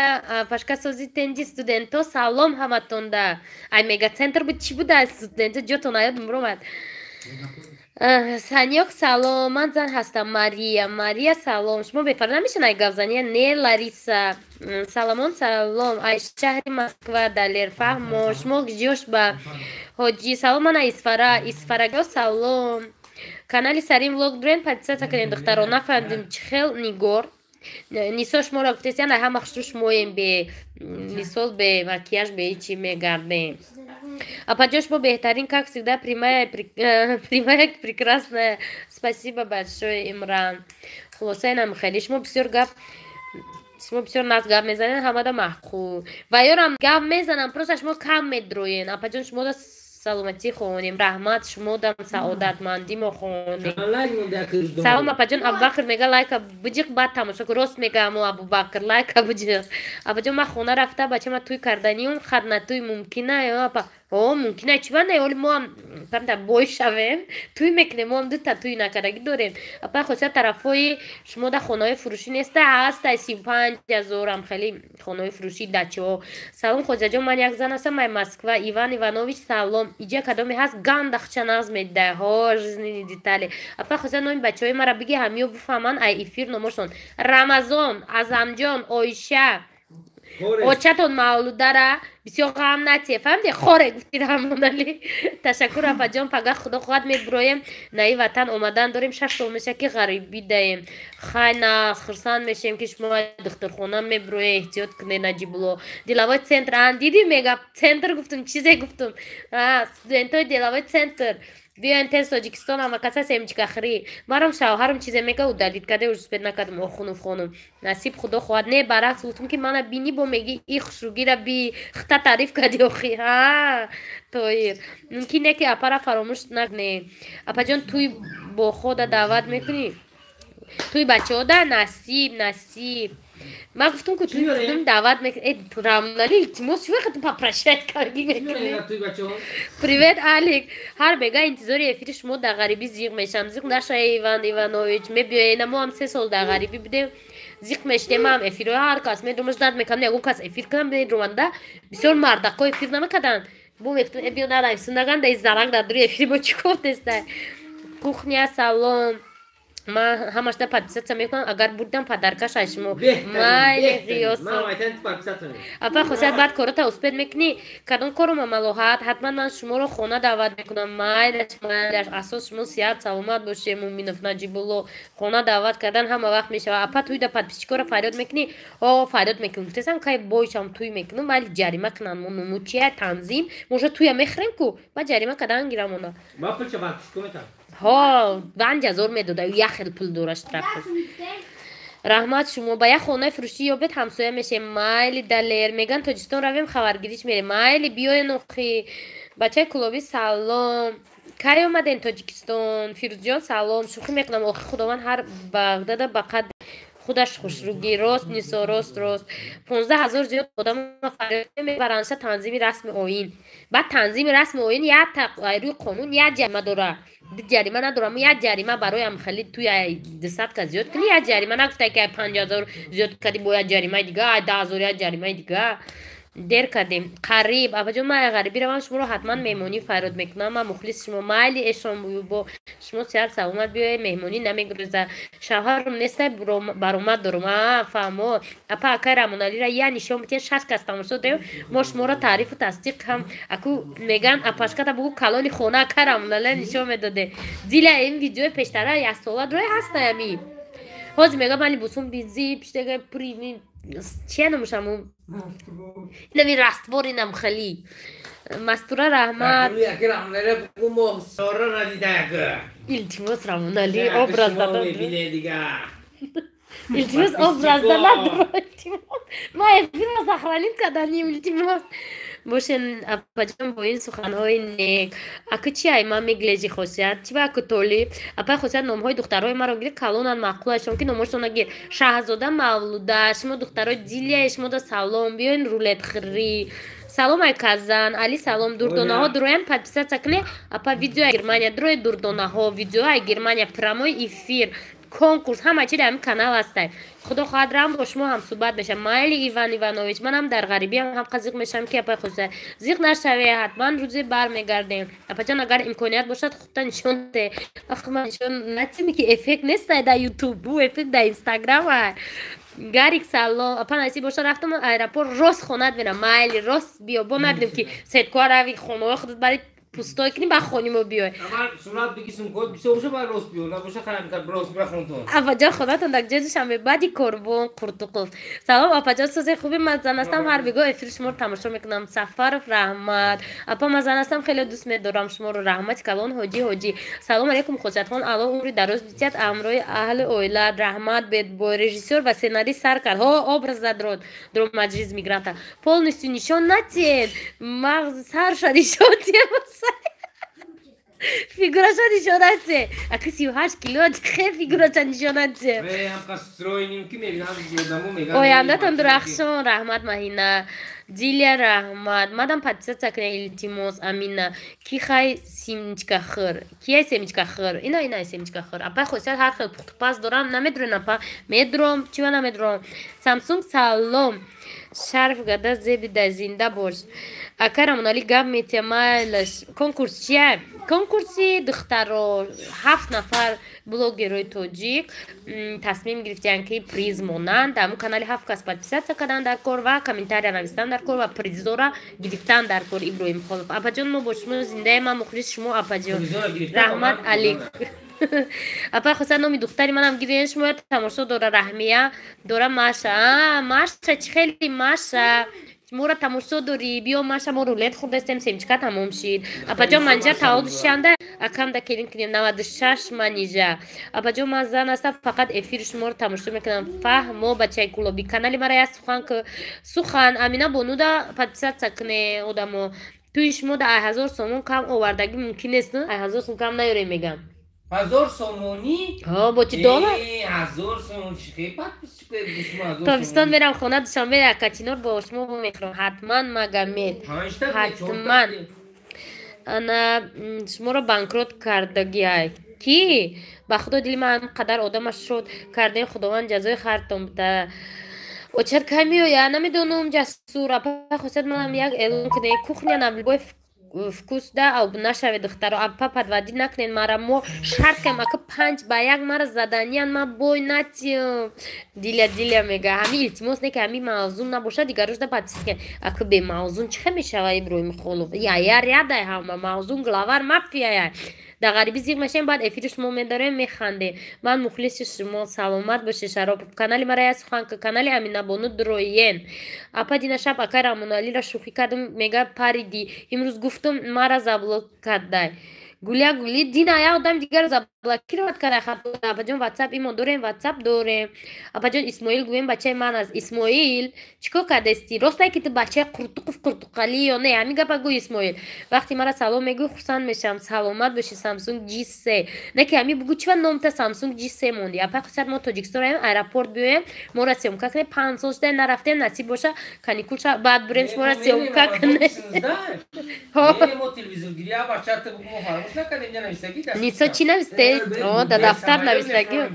пашка, сози, тенҷи. Студенто, салом ҳаматонда. Ай мегацентр буд, чӣ буда, студенто ҷотон аёдум ромад. Санёк, салом, ман зан ҳастам. Мария, Мария, салом. Шумо бепарда намешан ай гапзания не. Лариса, саломон, салом ай шаҳри Москва. Далер, фаҳмо, шумо ҷош ба. Ҳоҷӣ, салом, ман Исфара, Исфараго, салом. Канали Сарим Влог дурен, подписаться кунед, духтаро. Нафаҳмидим, чӣ хел Нигор Нисо шуморо гуфтест, яна ҳама хушрӯ шумоем, бе мисол, бе макияж, бе ҳичи мегардем. Апаҷон, шумо беҳтарин, как всегда, прямая, прямая, прекрасная. Спасибо большое, Имран. Хулоса, инам хеле шумо бисёр гап, шумо бисёр наз гап мезанед, ҳамада маъқул. Ва ёрам гап мезанам, просто шумо кам медроен. Апаҷон, шумода саломатӣ хонем, раҳмат, шумодам саодатмандӣ мо хонем. Салом, апаҷон. Абубакр мега: лайка биҷиқ, баъд тамошо кун. Рост мега амо Абубакр, лайка биҷиқ. Апаҷон, ман хона рафта, бачама тӯй карданиюм, хатнатӯй мумкина, апа? О, мумкина, чӣ ба не? Оли моам камта бой шавем, тӯй мекунем, моам дута тӯй накардагӣ дорем. Апа Хосият, тарафҳои шумо да хонаҳои фурӯшӣ неста? Ҳаста, 35 000-ам хеле хонаҳои фурӯшӣ, дачаҳо. Салом, Хосиятҷон, ман як зан ҳастам ай Москва. Иван Иванович, салом. Иҷа кадоме ҳаст, гандахча нағз медиҳа, ҳо, жизненные детали. Апа Хосият, номи бачаҳои мара биги, ҳамиё бифаҳманд ай эфир номошон. Рамазон, Азамҷон, Оиша. Очатон Мавлудара бисёр ғам натие, фаҳмиде? Хоре гуфти, Рамонали. Ташаккур, апаҷон. Пага, худо хоҳад, мебуроем. Наи ватан омадан дорем, 6 сол меша, ки ғарибӣ даем. Хай, нағз, хурсанд мешем, ки шумо духтурхона мебуроe. Эҳтиёт кунед. Наҷибулло, деловой центр ан диди, мега центр гуфтум, чизе гуфтум. Студентои деловой центр, биёен тез Тоҷикистон, ама каса семечкахӯрӣ. Марам шавҳарам чизе мега, удалить карде, успеть накардам. Охунов хонум, насиб, худо хоҳад. Не, баръакс, гуфтум, ки мана бини, бо меги и хушругира би хта таъриф кардӣ охи. Ҳа, Тоир, мумкин не, ки апара фаромӯш накне. Апаҷон, тӯй бо хода даъват мекунӣ? Тӯй бачаҳода насиб, насиб. Ман гуфтум, ку тӯй кудум даъват мекунӣ. Э, Рамнали, илтимос, чӣ вақт попрощать карги мекунӣ? Привет, Алик. Ҳар бега интизори эфири шумо дар ғарибӣ зиқ мешам. Зиқ наша, Иван Иванович, мебиёена. Мо ҳам 3 сол дар ғарибӣ будем, зиқ мешидем. Ҳам эфирҳои ҳар кас медромаш над мекардам, ягон кас эфир кунам, медроманда. Бисёр мардако эфир намекарданд. Бо мефтум: э, биё, наравису наганда, зарак дар дури эфири мо чӣ кор неста. Кухня, салом. Ман ҳамашда подписаться мекунам, агар бурдам, подаркаш аз шумо. Майли, Ғиёсо. Апа Хосият, баъд корота успеть мекунӣ? Кадом корум, Малоҳат? Ҳатман ман шуморо хона даъват мекунам. Майлаш, майлаш, асос шумо сиҳат саломат бошед. Муминов Наҷибулло, хона даъват кардан ҳама вақт мешавад. Апа, тӯйда подписчикоро фарёд мекунӣ? О, фарёд мекунам. Гуфтесам, кай бойшам, тӯй мекунам, вале ҷарима кунанд. Мо нуму чия танзим можа, тӯя мехӯрем ку, ба ҷарима кардан гирамона. Ҳо, 5000 медода, як хел пул дора, штраф. Раҳмат. Шумо ба як хонаи фурӯшӣ ёбед, ҳамсоя мешем. Майли, Далер. Меган, Тоҷикистон равем, хабаргириш мерем. Майли, биёен охи. Бачаи Кулобӣ, салом. Кай омаден Тоҷикистон? Фирӯзҷон, салом. Шӯхӣ мекунам охи, худованд ҳар бағдада ба қадри худаш хушрӯгӣ. Рост, Нисо, рост, рост. 15 000 зиёд одам фарёд мебаранша. Танзими расми оин, баъд танзими расми оин як рӯи қонун як ҷарима дора, ҷарима надорам. Як ҷарима бароям хеле туй 200 ка зиёд кунӣ, як ҷарима. Нагуфтай, ки 5000 зиёд кардӣ, бо як ҷаримаи дига, 10 000 як ҷаримаи дига. Дер кардем, қариб. Апаҷон, ман ғарибӣ равам, шуморо ҳатман меҳмонӣ фарёд мекунам, ман мухлиси шумо. Майли, эшонбо, шумо сиҳат саломат биёед, меҳмонӣ намегуреза. Шавҳарам нестай, баромад дорум. Фаҳмо. Апа, акай Рамоналира я нишон битен, шаш кас тамошо дорем. Мо шуморо таърифу тасдиқ ҳам аку меган. Апашката бугу, калони хона акай Рамоналира нишон медоде. Диля, ин видеои пештара яксола дрои ҳастаями. Ҳозир мегам, ман либосум бизи пиштага пури чия намушаму, инами раствор, инам хали. Мастура, раҳмат. Илтимос, Рамонали, образ дадам. Илтимос, образ да надро, илтимос. Ма эфирро сохранить карданим, илтимос. Бошен, апаҷон, бо ин суханҳои нек. Аку чи ай ман меглежи, Хосият? Чи ба аку толи? Апай Хосият, номҳои духтарҳои маро гир, калонан, маъқулашон, ки номошона гир. Шаҳзода, Мавлуда, шумо духтарҳои Дилия, шумода салом. Биёен рулетхӯрӣ. Салом, ай Казан. Али, салом. Дурдонаҳо дуроян, подписаться кне. Апа, видео Германия дурои, дурдонаҳо, видео ай Германия, прямой эфир, конкурс, ҳама чи дар ҳамин канал ҳастай. Худо хоҳад, рам бо шумо ҳамсӯҳбат мешавам. Майли, Иван Иванович, манам дар ғарибиам ҳам қазиқ мешавам, ки апай хуса зиқ нашаве, ҳатман рӯзе бармегардем. Апаҷон, агар имконият бошад, худта нишон де. Ах, ман нишон натими, ки эффект нестай дар Ютуб, бу эффект дар Инстаграм. Гарик, салом. Апа, насиб боша, рафтам аэропорт, рост хонат мерам. Майли, рост биё, бо набинем, ки сеткоа рави, хонаҳои худат бари пустой кунӣ, ба хони мо биёй. Сурат бигӣ, сумкот бисёр боша, ба рост биё, набоша, харамта рост бира хонтон. Апаҷон, хонатон дар ҷои Душанбе? Баъди корбон Қуртуқов. Салом, апаҷон, созе хуби? Ман зан ҳастам, ҳар бегоҳ эфири шуморо тамошо мекунам. Сафаров, раҳмат. Апа, ман зан ҳастам, хеле дӯст медорам шуморо. Раҳмати калон. Ҳоҷӣ, ҳоҷӣ, салом алейкум. Хосиятхон, Аллоҳ умри дароз битиҳад амрои аҳли оилат. Раҳмат. Бедбой режиссёр ва сценарист сар кард. Ҳо, образ задрот дромаджиз мигранта полностью нишон натиҳед, мағз сарша нишон диҳед, фигураша нишонатсе. Аки 38 кило хе, фигураша нишонатсе. Ояндатон дурахшон. Раҳмат, Маҳина. Дилия, раҳмат. Мадам подписаться кунед, илтимос. Амина, ки хай семечка хӯр, кияй семечка хӯр? Ина, ина семечка хӯр. Апай хосият, ҳар хел пухтупаз дорам, намедурен, апа? Медуром, чива намедуром? Самсунг, салом. Шарф гада зебида, зинда бош. Ака Рамонали, гап метия, майлаш. Конкурс чия? Конкурси духтаро, ҳафт нафар блогерои тоҷик тасмим гирифтиянд, ки приз монанд. Ҳамун канали ҳафт кас подписаться кардан дар кор ва комментария навистан дар кор ва призора гирифтан дар кор. Иброҳим Холов, апаҷон, мо бо шумо зиндаем, ман мухлиси шумо, апаҷон. Раҳмат, Алик. Апай хоса, номи духтари манам гирен, шумо тамошо дора, Раҳмия дора. Маша, Маша, чӣ хели, Маша, моро тамошо дорӣ? Биё, Маша, мо рулет хӯрдастем, семечка тамом шид. Апаҷон, манҷа таваллуди чанда? Акамда келин кунем, 96 манижа. Апаҷон, ман зан ҳастам, фақат эфири шуморо тамошо мекунам. Фаҳмо, бачаи кулоби, канали мара як сухан сухан Амина Бонуда подписаться куне одамо. Туи шумо да 1000 сомон кам овардагӣ мумкин нест, 1000 сом кам наёрем, мегам. 1000 сомонӣ? Ҳо, бо чи доллар? 1000 сомон чи Тобистон мерам хона, Душанбе, Акачинор бо шумо мехӯрам ҳатман. Магамед, ҳатман. Ана шуморо банкрот кардагиай ки, ба худо, дили ман қадар одама шод кардем, Худованд ҷазои хартон буда. Очар кай меоя, намедонам. Ҷасур, апа хосият, манам як эълон кунем, кухня на любой вкус да об нашавед. Духтаро, апа, подводить накунед мара, мо шарт кам, ака 5-1 мара заданиян, ма бой натиём. Диля, Диля мега, ҳами илтимос, не ки ҳами мавзун набошад, дигарушда подписка. Ака, бемавзун чӣ хел мешава? Иброҳими Холов, яя рядай, ҳама мавзун главар мафияя. Дар ғарибӣ зиқ мешавем, баъд эфири шумо медорем, механдем. Ман мухлиси шумо, саломат бошед. Шаропов, канали мара я суханка, канали Аминабону дроен. Апа, дина шаб акай Рамоналира шӯхӣ кардам, мега париди. Имрӯз гуфтум, мара заблок кардай. Гуля, гули, дина я одам дигар заблокировать карда. Апаҷон, Ватсап имо дорем? Ватсап дорем. Апаҷон, Исмоил гӯем, бачаи ман аст. Исмоил, чӣ кор кардасти? Ростае ки ту бачаи Қуртуқов Қуртуқалӣ ё не? Ҳамин гапа гӯ. Исмоил, вақте мара салом мегӯй, хурсанд мешавам. Саломат бошӣ. Самсунг G3, не ки ҳамин бугӯ, чива номта Самсунг G3 монди? Апай хусият, мо Тоҷикистон раем, аэропорт биёем, моро съёмка кунем. 5 сол шуда нарафтем, насиб боша, каникул баъд бурем, шуморо съёмка кунем. Нисо, чӣ нависте? О, да дафтар навистагӣ.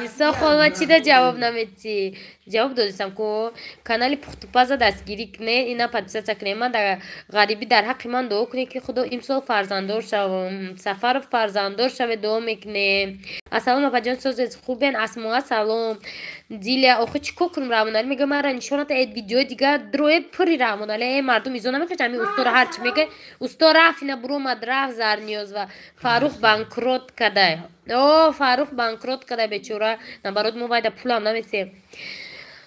Нисо холма, чӣ да ҷавоб наметӣ? Ҷавоб додистам ку. Канали пухтупаза дастгирӣ куне, ина подписаться куне. Ман дар ғарибӣ, дар ҳаққи ман дуо кунед, ки Худо имсол фарзанддор шавам. Сафаров, фарзанддор шавед, дуо мекунем. Ассалом, апаҷон, созед, хубен? Асмоа, салом. Дилия, охи чӣ кор кунам? Раҳмоналӣ мега, мара нишоната эд, видеои дигар дроe пури Раҳмоналӣ. Э, мардум изо намекашад, ҳами устора ҳарчи мега. Усто рафт, ина буромад, рафт. Зарниёзва, Фаррух банкрот кадай. О, Фаррух банкрот кадай, бечора. Наоборот, мо вайда пулам намесем.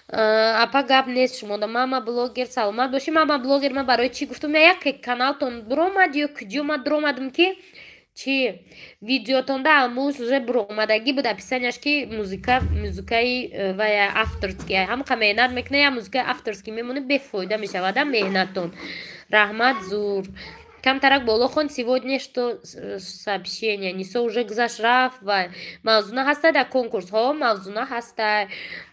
Апа, гап нест шумода. Мама блогер, саломат бошӣ. Мама блогер, ман барои чӣ гуфтум, як каналтон буромад ё куҷо ма дуромадам, ки чи видеотонда амуш уже буромадагӣ буд, описанияш ки музыка, музыкаи вая авторский. Ҳамақа меҳнат мекуна, я музыкаи авторский мемонад, бефоида мешавада меҳнаттон. Раҳмат, зур. Камтарак боло хон. Сегодня что сообщение? Нисо уже гузашт, рафт. Вай, мавзуна ҳастай дар конкурс? Ҳо, мавзуна ҳастай.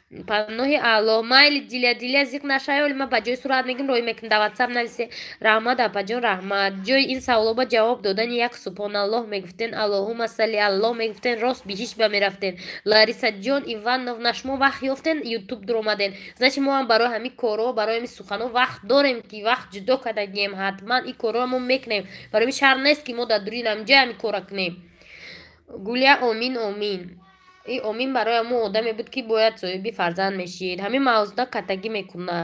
Паноҳи Аллоҳ. Майли, Диля, Диля, зиқ нашавӣ, оли ман ба ҷои сурат мегим, рӯй мекунам, дар Ватсап нависе. Раҳмат, апаҷон, раҳмат. Ҷои ин саволоба ҷавоб додани як субҳоналлоҳ мегуфтен, аллоҳума салли аллоҳ мегуфтен, рост биҳишт ба мерафтен. Ларисаҷон Ивановна, шумо вақт ёфтен, Ютуб дуромаден. Значит, мо ҳам барои ҳамин корҳо, барои ҳамин суханҳо вақт дорем, ки вақт ҷудо кардагием. Ҳатман ин корҳоро мо мекунем. Барои ҳамин шарт нест, ки мо дар дури ҳамҷои ҳамин корра кунем. Гулия, омин, омин. И омин барои ҳамон одаме буд, ки бояд соҳиби фарзанд мешид. Ҳамин мавзуна катагӣ мекуна.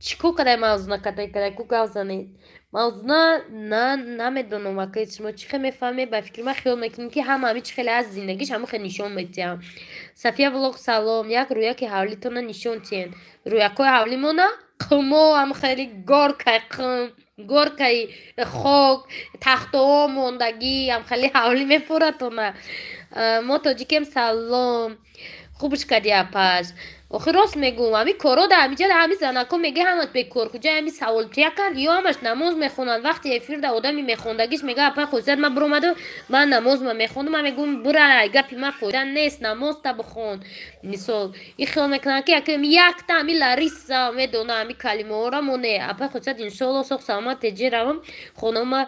Чӣ кор кадай мавзуна катагӣ кадай? Ку гап занед. Мавзуна на, намедонам, ака, шумо чӣ хел мефаҳмед. Ба фикри ман, хиёл мекунем, ки ҳама ҳамин чӣ хеле аз зиндагиш ҳамон хел нишон метиҳам. Сафия Влог, салом. Як рӯяки ҳавлитона нишон тиҳен. Рӯякҳои ҳавлимона қумо, ҳам хеле горкай қум, горкаи хок, тахтоҳо мондагӣ, ҳам хеле ҳавлӣ мепоратона. Мо тоҷикем, салом. Хубш кади, апаш. Охир рост мегӯм, ҳамин корҳо дар ҳамиҷа ҳамин занако мега, ҳамаш бекор куҷа ҳамин саволтияканд, ё ҳамаш намоз мехонанд. Вақти эфир да одами мехондагиш мега: «Апай Хусият, ман биромаду ман намозма мехондум». Ман мегӯм: «Бура, гапи ман фоида нест, намозта бихон». Мисол, и хиёл мекунанд, ки якта ҳамин Лариса медона ҳамин калимаҳоро, мо не. Апай Хусият, иншоалло, соқ саломат теҷи равам, хонама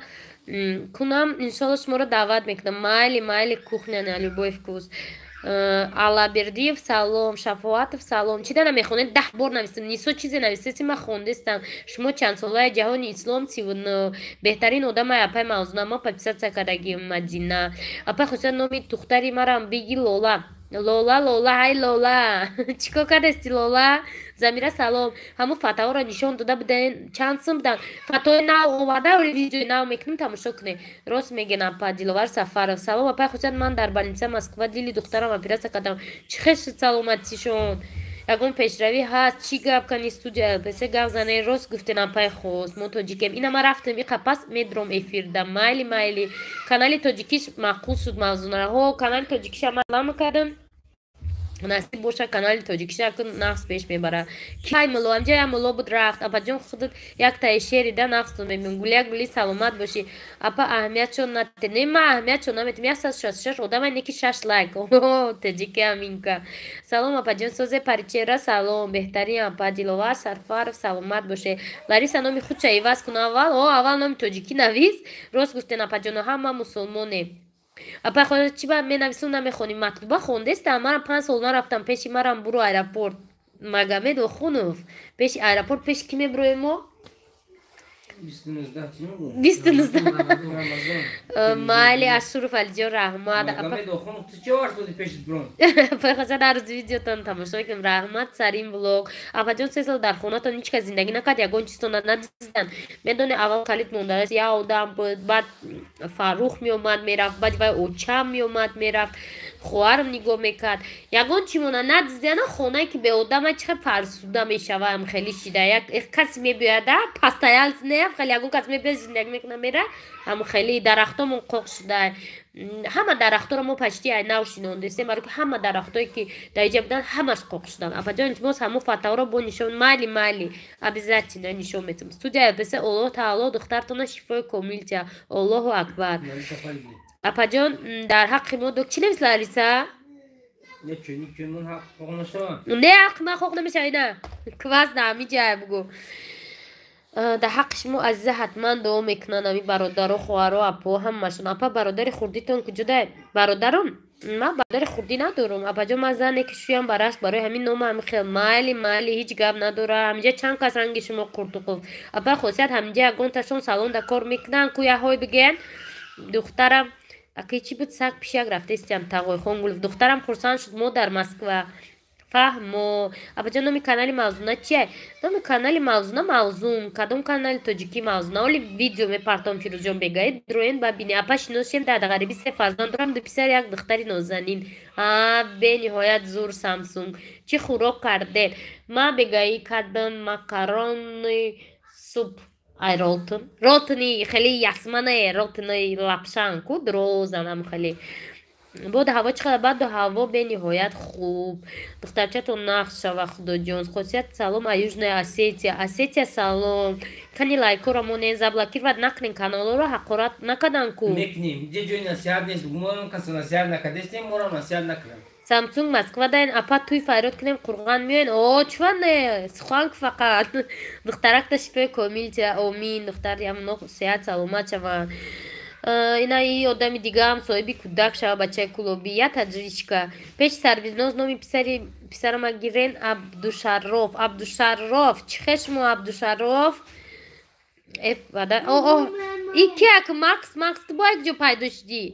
кунам, иншоалло, шуморо даъват мекунам. Майли, майли, кухня на любой вкус. Аллабердиев, салом. Шафоатов, салом. Чида намехонед? 10 бор нависем. Нисо чизе нависеси, ман хондестам. Шумо чандсолаи? Ҷаҳони ислом 39. Беҳтарин одамай апай Мавзуна, ма подписаться кардагим. Мадина, апай Хусият, номи духтари марам биги. Лола, Лола, Лола, ҳай Лола, чӣ кор кардасти, Лола? Замира, салом. Ҳамун фатаҳоро нишон дода буден, чанд сум будан? Фатои нав оварда, видеои нав мекунем, тамошо кунед. Рост мегӯен, апа. Диловар Сафаров, салом, апай Хусият, ман дар больница Москва дили духтарам оператсия кардам. Чӣ хел шуд саломатишон? Ягон пешравӣ ҳаст? Чӣ гап кани? Студия ЛПС гап зане. Рост гуфтен, апай Хос, мо тоҷикем. Ина ма рафтем, иқа пас медром эфирда. Майли, майли. Канали тоҷикиш маъқул шуд мавзунаҳо. Канали тоҷикиша ман лама кардам, насиб боша, канали тоҷикиша нақс пеш мебара. Кай мулло? Амҷа я мулло буд, рафт. Апаҷон, худат яктаи шерида нақстон мебинам. Гулия Гули, саломат бошӣ, апа. Аҳамиятшон нате. Не, ма аҳамиятшон наметем. 166 одама, неки шаш лайк. Таҷики аминка, салом, апаҷон, созе. Паричера, салом. Беҳтарин апа. Диловар Сарфаров, саломат боше. Лариса номи худша иваз кун аввал. О, аввал номи тоҷикӣ навис. Рост гуфтен, апаҷоно, ҳама мусулмонем. Апа, чӣ ба менависум, намехонӣ? Матлуба хондестам. Манам 5 сол нарафтам пеши марам. Буро аэропорт, Магомед Охунов, пеши аэропорт, пеши ки мебуроем мо? 20-19. Майли, Ашуров Алиҷон, раҳмат. Апайхоша, дар рӯзи видеотон тамошо мекунем. Раҳмат, Сарин Влог. Апаҷон, 3 сол дар хонатон ҳеҷ кас зиндагӣ накард? Ягон чизтон надидан? Медони, аввал калид мондааст, як одам буд, баъд Фаррух меомад, мерафт, баъд вай очам меомад, мерафт, хоҳарам нигоҳ мекард. Ягон чӣ мона надиздиана. Хонае ки беодама чӣ хел фарсуда мешавам, хеле шида. Як касе мебиёяда, постоялец не, хеле ягон кас мебиёд, зиндагӣ мекунад, мера. Ҳам хеле дарахтомон қоқ шуда. Ҳама дарахторо мо почти ай нав шинондестем, барои ки ҳама дарахтое ки дар иҷа буданд, ҳамаш қоқ шуданд. Апаҷон, илтимос, ҳамун фатаҳоро бо нишон. Майли, майли, обязательно нишон метам. Студия ЛПС, Аллоҳ таоло духтартона шифои комил тиҳад. Аллоҳу акбар. Апаҷон, дар ҳаққи мо чӣ навис, Лариса? Не, ҳаққи ман хоқ намешава. Ина квас дар ҳамин ҷая бугӯ. Дар ҳаққи шумо, азиза, ҳатман дуо мекунанд ами бародаро, хоҳаро, апо, ҳамашон. Апа, бародари хурдитон куҷода? Бародаром? Ман бародари хурдӣ надорам, апаҷон. Ман зане ки шӯям бараш, барои ҳамин нома ҳами хел. Майли, майли, ҳеҷ гап надора. Ҳаминҷа чанд кас ранги шумо қуртуқуф, апа Хосият? Ҳаминҷа ягонташон салонда кор мекунанд? Кӯяҳой бигӯянд. Духтарам аки чӣ буд? Саг пишак рафтаистиям. Тағойхон Гулов, духтарам хурсанд шуд, мо дар Москва. Фаҳмо. Апаҷон, номи канали Мавзуна чия? Номи канали Мавзуна Мавзун. Кадом канали тоҷикӣ Мавзуна? Оли видео мепартом, Фирӯзҷон, бегаед, дроен ба бини. Апа, шиносшем, дар ғарибӣ се фарзанд дорам, ду писар, як духтари нозанин. А, бениҳоят зур. Самсунг, чӣ хӯрок кардед? Ма бегаӣ кардам, макарони суп, ай ролтон, ролтони хеле ясманае, ролтони лапшан ку дрозанам хеле. Боду ҳаво чӣ қадар? Баду ҳаво бениҳоят хуб. Духтарчатон нақш шава, худоҷон. Хосият, салом а Южная Осетия. Осетия, салом. Кани лайкоро монен, заблокировать накунен каналоро, ҳақорат накадан ку. Мекунем. Ҷои насиҳат нест, мо касо насиҳат накардестем, моро насиҳат накунем. Самсунг Москва даин, апа, туй файрод кунем, Қурған меоен. О, чува не суханк, фақат духтаракта шифои комил тия, омин. Духтар ямно сеҳат саломат шава. Ина и одами дигаам соҳиби кӯдак шава, бачаи кулобӣ, я таҷричка. Пеши Сарвизноз номи писари писарама гирен, Абдушарроф. Абдушарроф, чӣ хел шумо, Абдушарроф? О, икияк Макс, Макс, ту бо як ҷо пайдо шудӣ.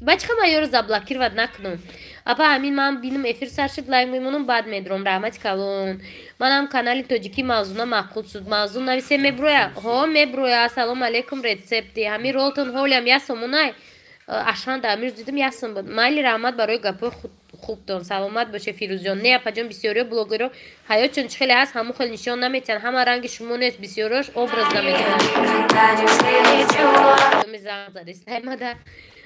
Ба чӣ ма ёро заблокировать накунам? Апа, ҳамин ман бинам, эфир сар шуд, лайк мемонам, баъд медурам. Раҳмати калон. Манам канали тоҷикӣ мавзуна маъқул шуд. Мавзун нависе, меброя, ҳо, меброя. Ассалому алайкум, рецепти ҳамин ролтон ҳолиам як сомонай ашанда амир дидам, як сом буд. Майли, раҳмат барои гапҳои хубтон, саломат боше, Фирӯзҷон. Не, апаҷон, бисёриё блогеро ҳаётшон чӣ хеле ҳаст, ҳамон хел нишон наметиҳанд. Ҳама ранги шумо нест, бисёриёш образ наметиҳанд. Занг задистаймада,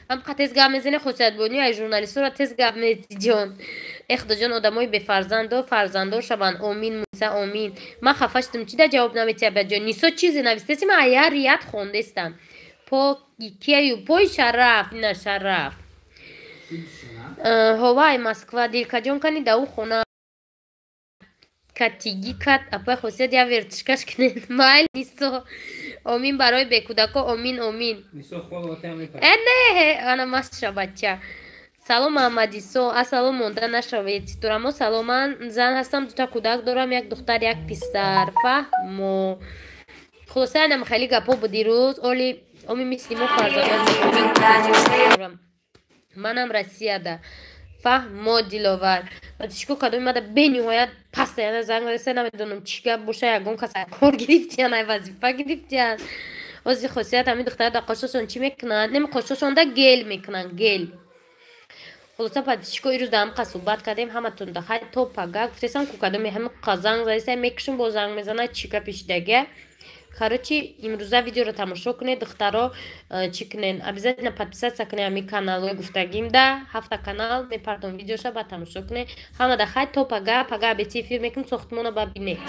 ҳам тез гап мезани, хусусиятбони ай журналистора тез гап метиҷон. Э, худоҷон, одамои бефарзандо фарзанддор шаванд, омин. Муса, омин. Ман хафа шудам, чи да ҷавоб наметиҳа, баҷон? Нисо чизе навистеси, ман ая рият хондестам. По кияю пои шараф, ина шараф. Ҳовай Москва, дилкаҷон, кани да ӯ хона катигӣ кат. Апай хусусият, я вертишкаш кунед. Майл, Нисо, омин барои бекӯдако, омин, омин. Э, не, ана маша бача. Салом, Маҳаммадисо, ассалом, монда нашавед. Ситорамо, салом, ман зан ҳастам, дута кӯдак дорам, як духтар, як писар. Фаҳмо. Хулоса, анам хеле гапҳо буд дирӯз. Оли оми мисли мо фарзандон, манам Россияда. Фаҳмо, Диловар. Батишко кадоми мада бениҳоят пастаяна занг задаста, намедонам чӣ гап боша, ягон кас кор гирифтиян, ай вазифа гирифтиян. Ози хосият, ҳамин духтара дар қошошон чӣ мекунанд? Неми қошошонда гел мекунанд, гел. Хулоса, подписчико, ирӯз дар ҳамқа суҳбат кардем. Ҳаматон да хай, то пага. Гуфтесам ку, кадоми ҳами занг задаста, мекушум, бо занг мезана, чӣ гапи шидагия. Короче, имрӯза видеоро тамошо кунед, духтаро, чӣ кунед, обязательно подписаться кунед ҳамин каналҳои гуфтагимда, ҳафта канал мепартом видеоша, баъд тамошо кунед. Ҳама да хай, то пага. Пага бети эфир мекунем, сохтмона ба бинед.